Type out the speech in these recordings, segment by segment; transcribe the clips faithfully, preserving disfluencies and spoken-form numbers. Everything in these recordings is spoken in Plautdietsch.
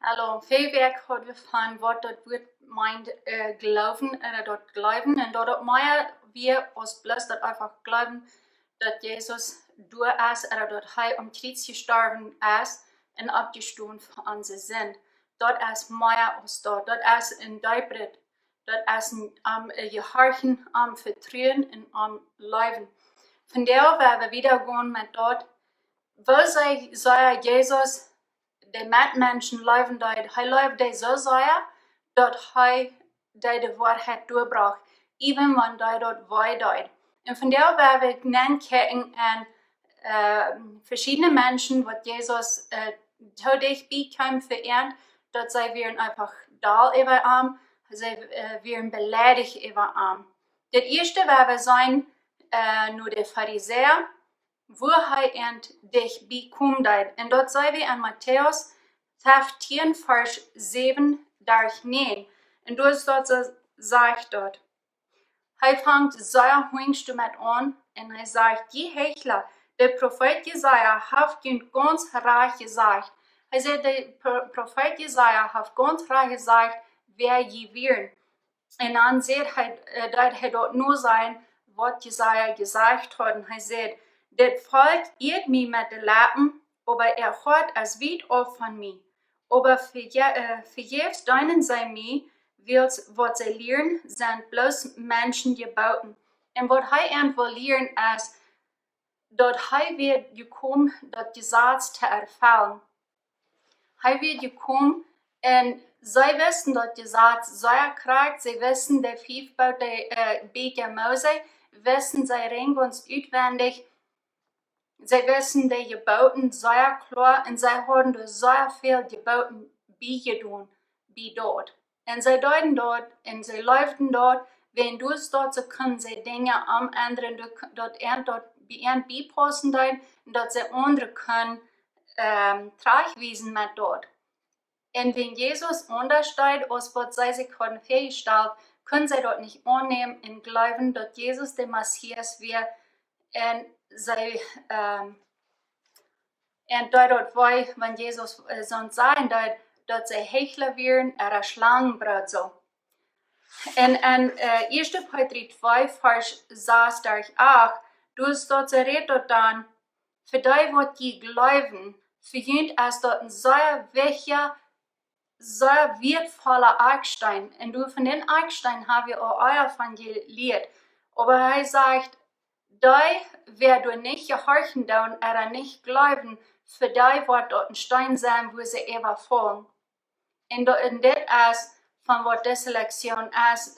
Hallo, väl Wäakj haud wie von waut daut Wuat meent, äh, jleewen, äh, daut jleewen. Un daut daut mea wia aus bloos daut eefach jleewen, daut Jesus doa es, ooda daut hee aum Kjriez jestorwen es un oppjestonen fa onse Sind. Daut es mea aus daut. Daut es een deepret, daut es een, ahm, äh, jehorchen, aum vetruen un aum jleewen. Vondoag woa wie wieda gonen met daut, woo see, see Jesus de Metmenschen jleewen deed. Hee jleewd dee soo sea, daut hee dee de Woarheit doabrocht, even wan dee daut wee deed. Un vondoag woa wie nenkjikjen aun, äh, veschiedne Menschen, waut Jesus, äh, soo dicht bie kjeem fa an, daut see wieren eefach doll äwa am, see, äh, wieren beleidicht äwa am. Daut ieeschte woa wie seenen, äh, no de Farisäa, woo hee an dicht bie kjeem deed. Un daut see wie en Matäus feftieen, Varsch säwen derch näajen. Un doa es daut soo, sajcht daut. Hee fangt sea hunjsch doamet aun un hee sajcht: "Jie Heichla, de Profeet Jesaja haft junt gaunz rajcht jesajcht." Hee sajcht, de Pro-, Profeet Jesaja haft gaunz rajcht jesajcht, wäa jie wieren. Un dan sajcht hee, äh, deed hee daut nosajen, waut Jesaja jesajcht haud. Un hee sajcht: "Dit Volkj ieet mie met de Leppen, oba äa Hoat es wiet auf von mie. Oba veje-, äh, vejäfs deenen see mie, wiels waut see lieren, sent bloos Menschen Jeboten." Un waut hee an well lieren es, daut hee wia jekomen, daut Jesaz to erfellen. Hee wia jekomen un see wisten daut Jesaz sea krakjt, see wisten de fief Booten, äh, Bieekja Mose, wisten see rein gaunz utwendich. See wisten de Jeboten sea kloa un see hauden doa sea väl Jeboten biejedonen, bie daut. Un see deeden daut un see leewden daut, wan doa daut soo kunnen see Dinja aum endren, daut, daut an daut bie an biepaussen deed un daut see aundre kunnen, ähm, trajchtwiesen met daut. Un wan Jesus aundasch deed aus waut see sikj hauden väajestalt, kunnen see daut nich aunnämen un jleewen, daut Jesus de Messias wia. Un see, ähm, un deed daut wee, wan Jesus, äh, soont sajen deed, daut see Heichla wieren, ooda Schlangenbroot soo. Un en, äh, ieeschte Petrus twee, Varsch sas derch acht, doa sajcht daut dan: "Fa dee waut jie jleewen, fa junt es daut een sea wichtja, sea wieetvolla Akjsteen." Un doa von dän Akjsteen ha wie aul ea von jelieet. Oba hee sajcht, dee, wäa doa nich jehorchen doonen, ooda nich jleewen, fa dee woat daut een Steen sennen, wua see äwa faulen. Un daut, un dit es von waut dise Lektion es,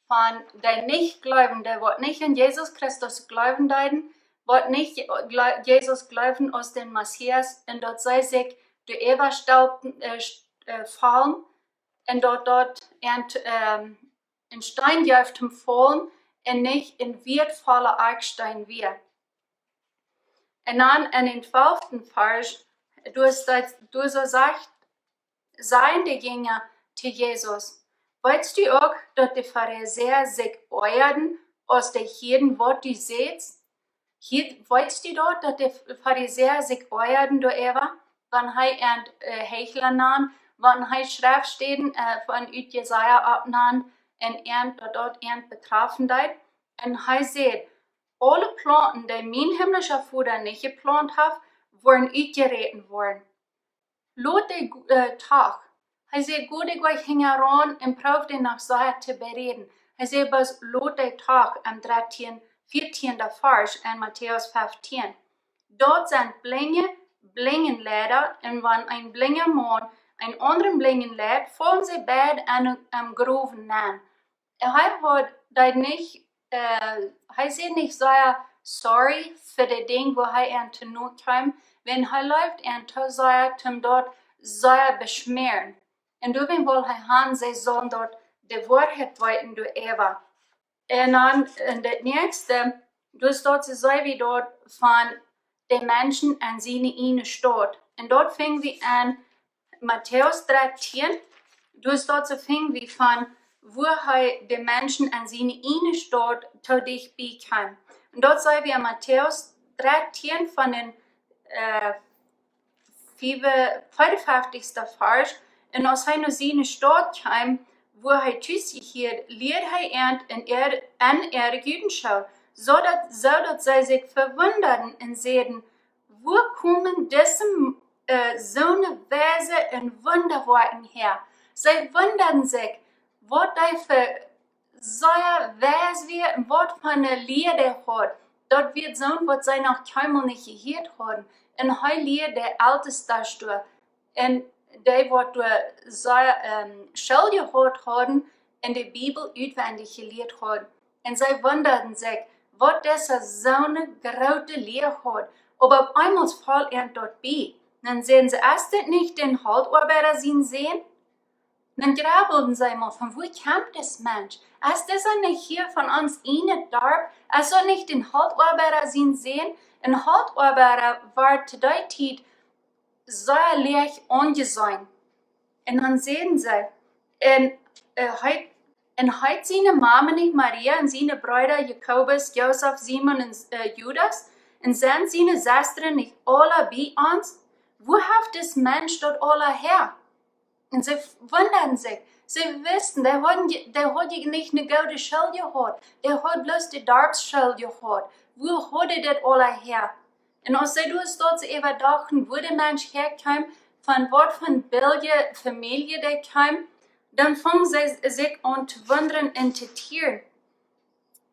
von dee nich jleewen, dee waut nich en Jesus Christus jleewen deeden, waut nich jle-, Jesus jleewen aus dän Messias, un daut see sikj doa äwa stelpten, äh, st-, äh, faulen, un daut daut an, ähm, een Steen jeef toom faulen un nich een wieetvolla Akjsteen wia. Un dan en dän twalften Varsch, doa sajcht, doa soo sajcht, sajen de Jinja to Jesus: "Weetst du uk, daut de Farisäa sikj oajaden aus dee hieeden, waut du sätst?" Hia, weetst du daut, daut de Farisäa sikj oajaden doaräwa, wan hee an, äh, Heichla nand, wan hee Schreftstäden, äh, von ut Jesaja oppnand un an daut, daut an betrafen deed? Un hee säd: "Aule Plaunten, dee mien himmlischa Voda nich jeplaunt haft, woaren utjeräten woaren." Lot dee, äh, doch. Hee säd: "Go dee nich hinjaraun un proow dee noch soo to beräden." Hee säd: "Bloos lot dee doch", em dartieen, vieetieenden Varsch en Matäus feftieen. "Daut sent blinje, blinje Leida, un wan een blinja Maun een aundren blinjen leit, faulen see beid en, em Growen nenn." Hee haud, deed nich, äh, hee säd nich sea sorry fa de Dinj, wua hee an to Noot kjeem, wan hee leeft an to sea, toom daut sea beschmäaren. Un doawäajen wull hee han, see sullen daut de Woarheit weeten doaräwa. Un dan, en daut näakjste, doa sajcht daut, see säd, woo daut von de Menschen en siene ieejne Staut. Un daut finj wie en Matäus dartieen, doa sajcht daut, see finj wie von woo hee de Menschen en siene ieejne Staut too dicht bie kjeem. Un daut see wie en Matäus dartieen von dän, äh, fief-, vieeunfeftichsten Varsch Un aus hee no siene Staut kjeem, wua hee tus jehieed, lieed hee an en äare, en äare Judenschool, soo daut, soo daut see sikj vewundaden un säden: Wua komen dise, äh, soone Wiese un Wundawoakjen häa? See wundaden sikj, waut dee fa sea wies wia un waut fa eene Lia dee haud. Daut wia soont, waut see noch kjeenmol nich jehieet hauden. Un hee lieed de Eltestasch doa. Un dee, waut doa sea, ähm, School jehaut hauden un de Bibel utwendich jelieet hauden. Un see wundaden sikj, waut dise soone groote Lia haud. Oba opp eemol foll an daut bie. Dan säden see: Es dit nich dän Holtoabeida sien Sän? Dan grubbelden see mol, von wua kjemt dis Mensch? Es disa nich hia von ons en daut Darp? Es daut nich dän Holtoabeida sien Sän? Un Holtoabeida wort to dee Tiet sea läach aunjeseenen. Un dan säden see: Un, äh, heet, un heet siene Mame nich Maria un siene Breeda Jakobus, Josef, Simon un, äh, Judas? Un sent siene Sestren nich aula bie ons? Wua haft dis Mensch daut aula häa? Un see wundaden sikj. See wisten, dee haud je-, dee haud je nich eene goode School jehaut. Dee haud bloos de Darpsschool jehaut. Wua haud hee dit aula häa? Un aus see doa soo äwadochten, wua de Mensch häakjeem, von waut fa eene billje Famielje dee kjeem, dan fungen see sikj aun to wundren un to tieren.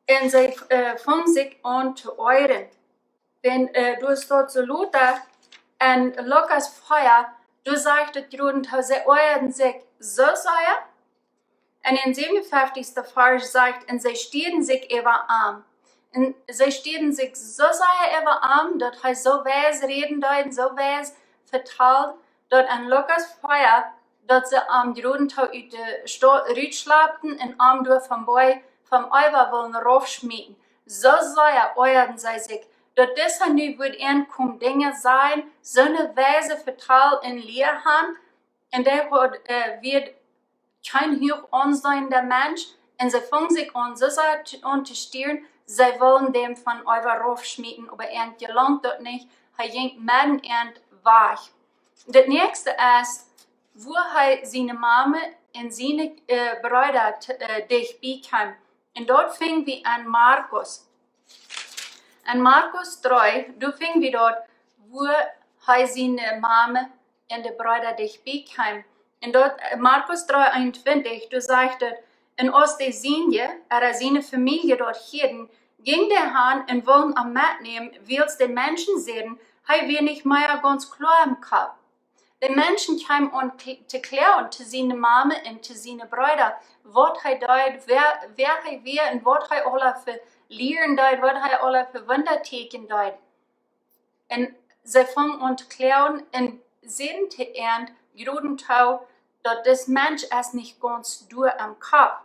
Un see, äh, fungen sikj aun to oajren. Dan, äh, doa steit soo lota en Lukas vea, doa sajcht daut jrod, see oajaden sikj soo sea. Un em säwenunfeftichsten Varsch sajcht: Un see stieeden sikj äwa am. Un see stieeden sikj soo sea äwa am, daut hee soo wies räden deed un soo wies vetald, daut en Lukas vea, daut see am jrod ut de Staut rutschlappten un am doa vom Boajch, vom Eewa wullen raufschmieten. Soo sea oajaden see sikj, daut disa nu wudd aunkomen, Dinja sajen, soone Wiese vetalen un lieren. Un dee haud, äh, wia kjeen huach aunseenda Mensch. Un see fungen sikj aun soo sea t-, aun to stieren, see wullen däm vom Eewa raufschmieten, oba an jelunk daut nich. Hee jinkj met an wajch. Daut näakjste es, wua hee siene Mame un siene, äh, Breeda t-, äh, dicht bie kjeem. Un daut finj wie en Markus. En Markus dree, doa finj wie daut, wua hee siene Mame un de Breeda dicht bie kjeem. Un daut, äh, Markus dree eenuntwintich, doa sajcht et: Un aus de Sienje, ea siene Famielje daut hieeden, jinjen dee han un wullen am metnämen, wiels de Menschen säden, hee wia nich mea gaunz kloa em Kopp. De Menschen kjeemen aun kl-, to kloagen to siene Mame un to siene Breeda, waut hee deed, wäa, wäa hee wia un waut hee aula fa Lieren deed, waut hee aula fa Wundatieekjen deed. Un see fungen aun to kloagen un säden to an jrod too, daut dis Mensch es nich gaunz doa em Kopp.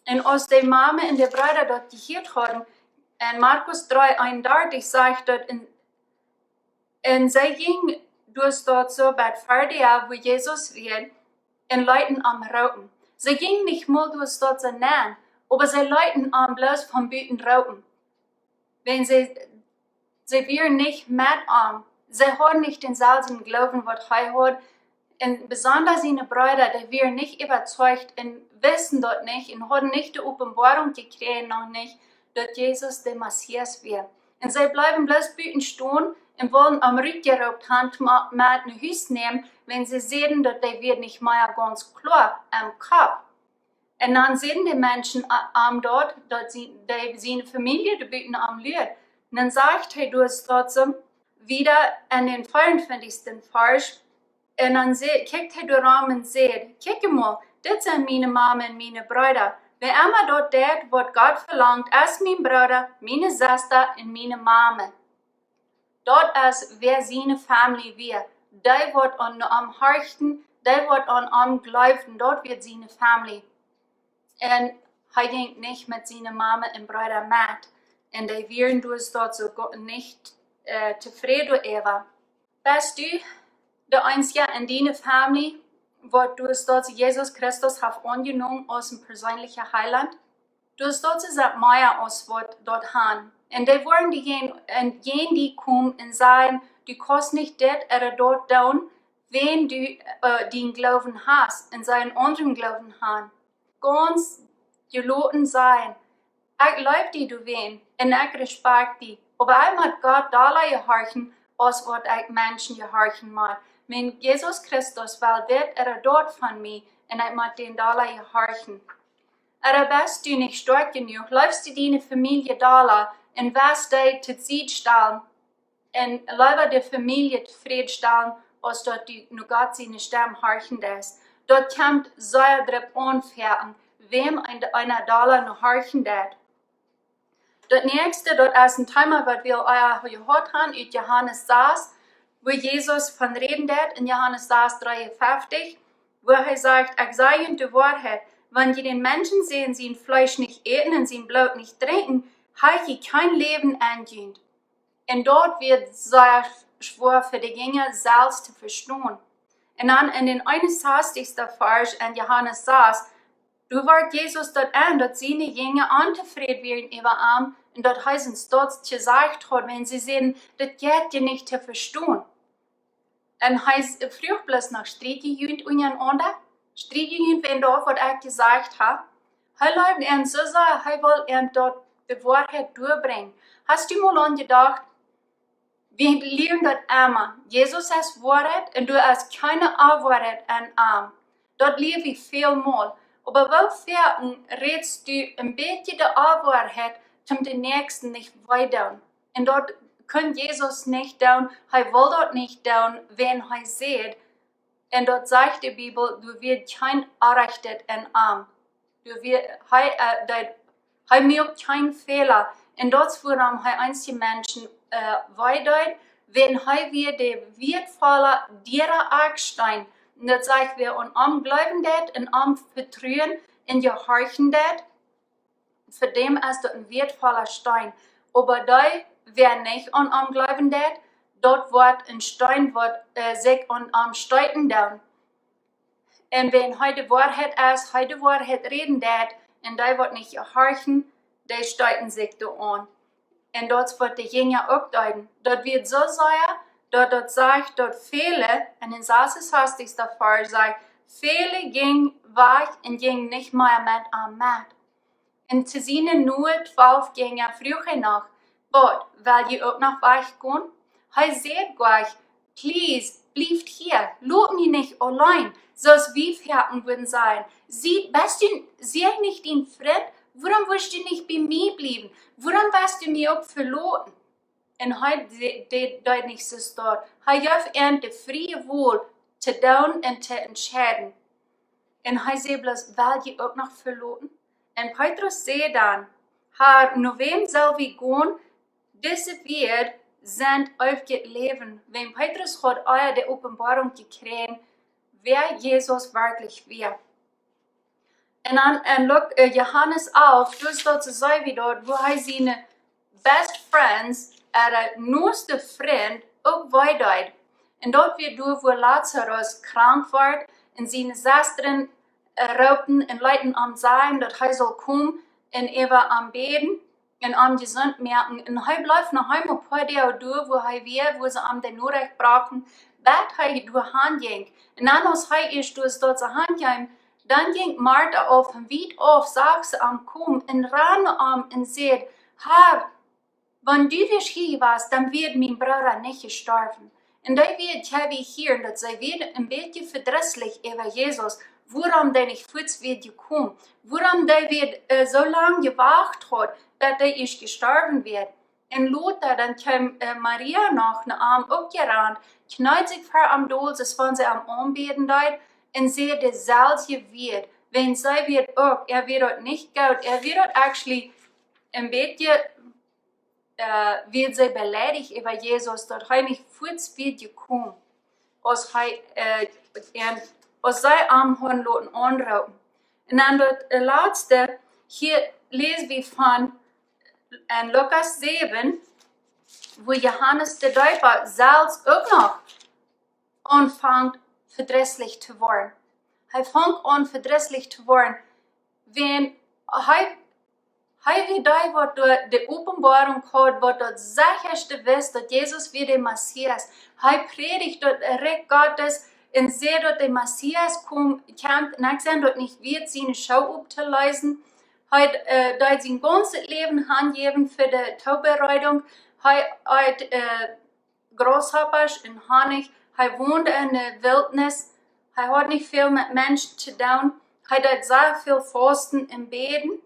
Un aus de Mame un de Breeda daut jehieet hauden, en Markus dree eenundartich sajcht daut, un, un see jinjen doa soo bat ver dee, wua Jesus wia, un leeten am roopen. See jinjen nich mol doa soo nenn, oba see leeten am bloos von buten roopen. Wan see, see wieren nich met am. See hauden nich dänselwjen Gloowen, waut hee haud. Un besonda siene Breeda, dee wieren nich äwazeicht un wisten daut nich un hauden nich de Openboarunk jekjräajen, noch nich, daut Jesus de Messias wia. Un see bleewen bloos buten stonen un wullen am rutjeroopt han, ma-, met no Hus nämen, wan see säden, daut dee wia nich mea gaunz kloa em Kopp. Un dan säden de Menschen a-, am daut, daut see, dee siene Famielje doa buten am lieed. Un dan sajcht hee doa daut soo, wieda en dän veeauntwintichsten Varsch. Un dan sä-, kjikjt hee doa rom un säd: Kjikj mol, dit sent miene Mame un miene Breeda. Wäa emma daut deit, waut Gott velangt, es mien Brooda, miene Sesta un miene Mame. Daut es, wäa siene Famielje wia. Dee waut aun am horchten, dee waut aun am jleewden, daut wia siene Famielje. Un hee jinkj nich met siene Mame un Breeda met. Un dee wieren doa daut soo go-, nich, äh, tofräd doaräwa. Best du de eensja en diene Famielje, waut doa daut Jesus Christus haft aunjenomen aus een perseenlicha Heilaunt? Doa daut es daut mea aus waut daut han. Un dee woaren die jäajen, un jäajen die komen un sajen: Du kaust nich dit ooda daut doonen, wan du äh, dän Gloowen hast un see eenen aundren Gloowen haben. Gaunz jeloten sennen. Ekj leew die, du wan, un ekj respectee die. Oba ekj mott Gott dolla jehorchen, aus waut ekj Menschen jehorchen mott. Wan Jesus Christus well dit ooda daut von mie, un ekj mott dän dolla jehorchen. Ooda best du nich stoakj jenuach, leefst du diene Famielje dolla un woascht dee to Sied stalen un leewa de Famielje tofräd stalen, aus daut du no Gott siene Stemm horchen deist. Daut kjemt sea doaropp aun, wäm eena, eena dolla no horchen deit. Daut näakjste, daut es een Thema, waut wie aul ea jehaut haben, ut Johanes sas, wua Jesus von räden deit en Johanes sas dreeunfeftich, wua hee sajcht: "Ekj saj junt de Woarheit, wan jie dän Menschensän sien Fleesch nich äten un sien Bloot nich drinkjen, ha jie kjeen Läwen en junt." Un daut wia sea schwoa fa de Jinja selfst to vestonen. Un dan en dän eenunsastichsten Varsch en Johanes sas, doa wort Jesus daut aun, daut siene Jinja ontofräd wieren äwa am un daut hee sien Stoot jesajcht haud, wan see säden: "Daut jeit je nich to vestonen." Un hee s-, fruach bloos noch: "Striet jie junt unjarenaunda? Striet jie junt wäajen daut, waut ekj jesajcht ha?" Hee leewd an soo sea, hee wull an daut, de Woarheit doabrinjen. Hast du mol aun jedocht, wie lieren daut emma: Jesus es Woarheit un doa es kjeene Onwoarheit en am. Daut lia wie väl mol. Oba woo foaken rätst du een bät de Onwoarheit, om dän Näakjsten nich wee to doonen? Un daut kunn Jesus nich doonen, hee wull daut nich doonen, wan hee säd, un daut sajcht de Bibel, doa wia kjeen Onrajchtet en am. Doa wia, hee, äh, dee, hee muak kjeen Fäla. Un daut es wuarom hee eenje Menschen äh, wee deed, wan hee wia de wieetvolla, diera Akjsteen. Un daut sajcht, wäa aun am jleewen deit un am vetruen un jehorchen deit, fa däm es daut een wieetvolla Steen. Oba dee, wäa nich aun am jleewen deit, daut woat een Steen, waut äh, sikj aun am steeten deit. Un wan hee de Woarheit es, hee de Woarheit räden deit, un dee, waut nich jehorchen, dee steeten sikj doaraun. Un daut es, waut de Jinja uk deeden. Daut wia soo sea, daut daut sajcht, daut väle, en dän sasunsastichsten Varsch sajcht, väle jinjen wajch un jinjen nich mea met am met. Un to siene noa twalf Jinja fruach hee noch: "Waut, well jie uk noch wajchgonen?" Hee säd jlikj: "Please, bliewt hia, lot mie nich auleen, soo aus wie foaken wudden sajen. Sie, best du, sie ekj nich dien Frint? Wuarom wurscht du nich bie mie bliewen? Wuarom woascht du mie uk veloten?" Un hee de-, de-, deed nich soo stoakj. Hee jeef an de frie Wol to doonen un to entscheiden. Un hee säd bloos: "Well jie uk noch veloten?" Un Petrus säd dan: "Herr, no wäm sell wie gonen? Dise Wieed sent eewjet Läwen." Wan Petrus haud ea de Openboarunk jekjräajen, wäa Jesus werkjlich wia. Un dan en Luk-, äh, Johanes alf, doa es daut soo, sajcht wie daut, wua hee siene best friends, ooda noaste Frint, uk wee deed. Un daut wia doa, wua Lazarus krank wort un siene Sestren äh, roopten un leeten am sajen, daut hee sull komen un äwa am bäden un am jesunt moaken. Un hee bleef noch emol een poa Doag doa, wua hee wia, wua see am de Norecht brochten, bat hee doa han jinkj. Un dan, aus hee ieescht doa soo han kjeem, dan jinkj Marta aul von wiet auf, sach see am komen un rand no am un säd: "Herr, wan du wurscht hia jewast, dan wia mien Brooda nich jestorwen." Un dee wia, hab wie hia, daut see wia een bät vedrisslich äwa Jesus, wuarom dee nich fuaz wia jekomen, wuarom dee wia äh, soo lang jewacht haud, daut hee ieescht jestorwen wia. Un lota dan kjeem äh, Maria noch no am uk jerant, kjneed sikj ver am dol, soo aus wan see am aunbäden deed, un säd deselwje Wieed, wan see wia uk, äa wia daut nich goot, äa wia daut actually een bät äh, wia see beleidicht äwa Jesus, daut hee nich fuaz wia jekomen, aus hee, äh, un aus see am hauden loten aunroopen. Un dan daut äh, latste, hia läs wie von en Lukas säwen, wua Johanes de Deepa selfst uk noch aunfangt vedrisslich to woaren. Hee fangt aun vedrisslich to woaren, wan hee, hee wia dee, waut doa de Openboarunk haud, waut daut sechaste wist, daut Jesus wia de Messias. Hee prädicht daut Rikj Gottes un säd daut de Messias kjemt, un ekj sie daut nich wieet siene Schoo opptoleesen. Hee deed sien gaunzet Läwen hanjäwen fa de Toobereedunk. Hee eet Grashoppasch un Honnich. Hee wond en de Wiltnis. Hee haud nich väl met Menschen to doonen. Hee deed sea väl fausten un bäden.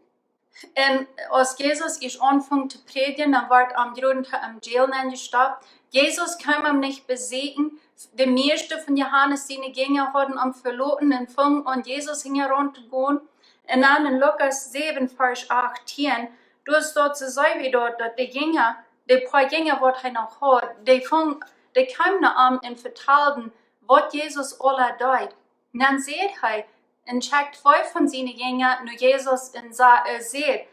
Un aus Jesus ieescht aunfunk to prädjen, dan wort am jroden to em Jail nenjestoppt. Jesus kjeem am nich besieekjen. De mieeschte von Johanes siene Jinja hauden am veloten un fungen aun Jesus hinjaraun to gonen. Un dan en Lukas säwen, Varsch achtieen, doa steit soo sea wie daut, daut de Jinja, de poa Jinja waut hee noch haud, dee kjeemen no am un vetalden waut Jesus aula deed. Un dan säd hee, un schekjt twee von siene Jinja no Jesus un säd,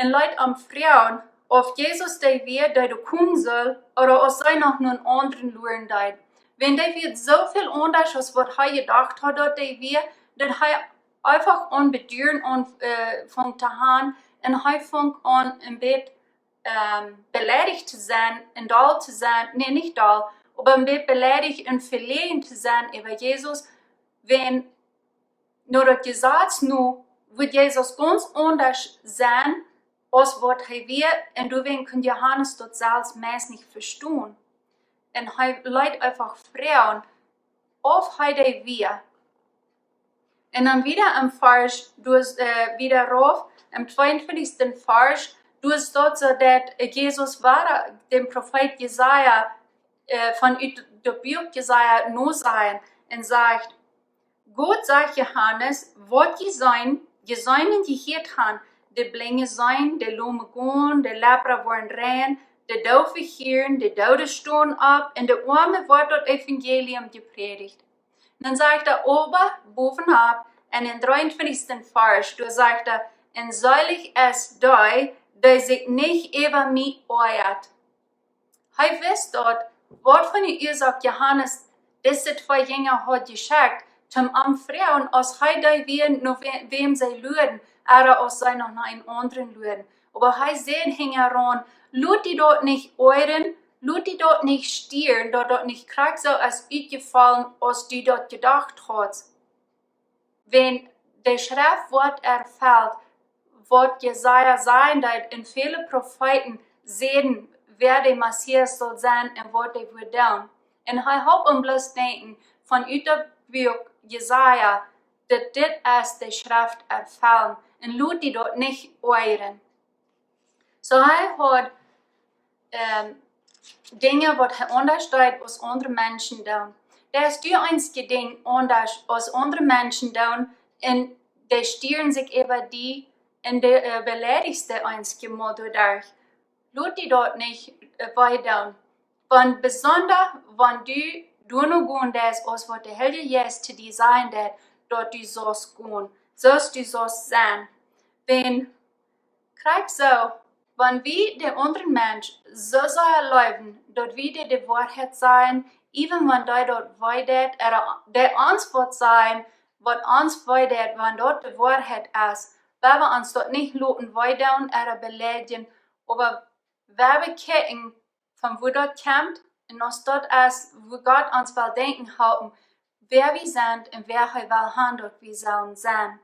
un leet am froagen auf Jesus dee wia, dee doa komen sull, ooda auf see noch no en aundren luaren deeden. Wan dee wia soo väl aundasch aus waut hee jedocht haud daut dee wia, daut hee eefach aun bedieren aunfunk to gonen, un hee funk aun en bät beleidicht to sennen un doll to sennen, nä, nich doll, oba en bät beleidicht un veläajen to sennen äwa Jesus, wan no daut Jesaz no wudd Jesus gaunz aundasch sennen aus waut hee wia, un doawäajen kunn Johanes daut selfst meist nich vestonen. Un hee leet eefach froagen auf hee dee wia. Un dan wieda em Varsch, doa wieda rauf, em tweeuntwintichsten Varsch, doa steit soo daut Jesus wada däm Profeet Jesaja, von ut daut Buak Jesaja nosajen un sajcht: Gott sajcht Johanes: Waut jie seenen, jeseenen un jehieet han, de Blinje seenen, de Lome gonen, de Lepra woaren rein, de Doofe hieren, de Doode stonen opp, un de Oame woat daut Evangelium jeprädicht. Dan sajcht hee oba bowen opp en dän dreeuntwintichsten Varsch, doa sajcht hee: Un seelich es dee, dee sikj nich äwa mie oajat. Hee wist daut, waut fa ne Uasoak Johanes dise twee Jinja haud jeschekjt, toom am froagen auf hee dee wia no wäm see luaden, ooda auf see noch no en aundren luaden. Oba hee säd hinjaraun: Lot die daut nich oajren, lot die daut nich stieren, daut daut nich krakjt soo es utjefollen aus du daut jedocht haudst. Wan de Schreft woat erfelt, waut Jesaja sajen deed un väle Profeeten säden wäa de Messias sull sennen un waut dee wudd doonen. Un hee holp am bloos denkjen von ut daut Buak Jesaja, daut dit es de Schreft erfellen, un lot die daut nich oajren. Soo hee haud Dinja waut hee aundasch deed aus aundre Menschen doonen. Daut es du eenje Dinj aundasch aus aundre Menschen doonen, un dee stieren sikj äwa die un dee beleidichst dee eenjemol doaderch. Lot die daut nich wee doonen. Wan besonda wan du doano gonen deist aus waut de Heilje Jeist to die sajen deit daut du saust gonen, soo aus du saust sennen. Krakjt soo, wan wie dän aundren Mensch soo sea leewen daut wie dee de Woarheit sajen, iewen wan dee daut wee deit, dee ons waut sajen waut ons wee deit, wan daut de Woarheit es, woa wie ons daut nich loten wee doonen ooda beleidjen, oba woa wie kjikjen von wua daut kjemt, un aus daut es wua Gott ons well denkjen halpen wäa wie sent un wäa hee well han daut wie sellen sennen.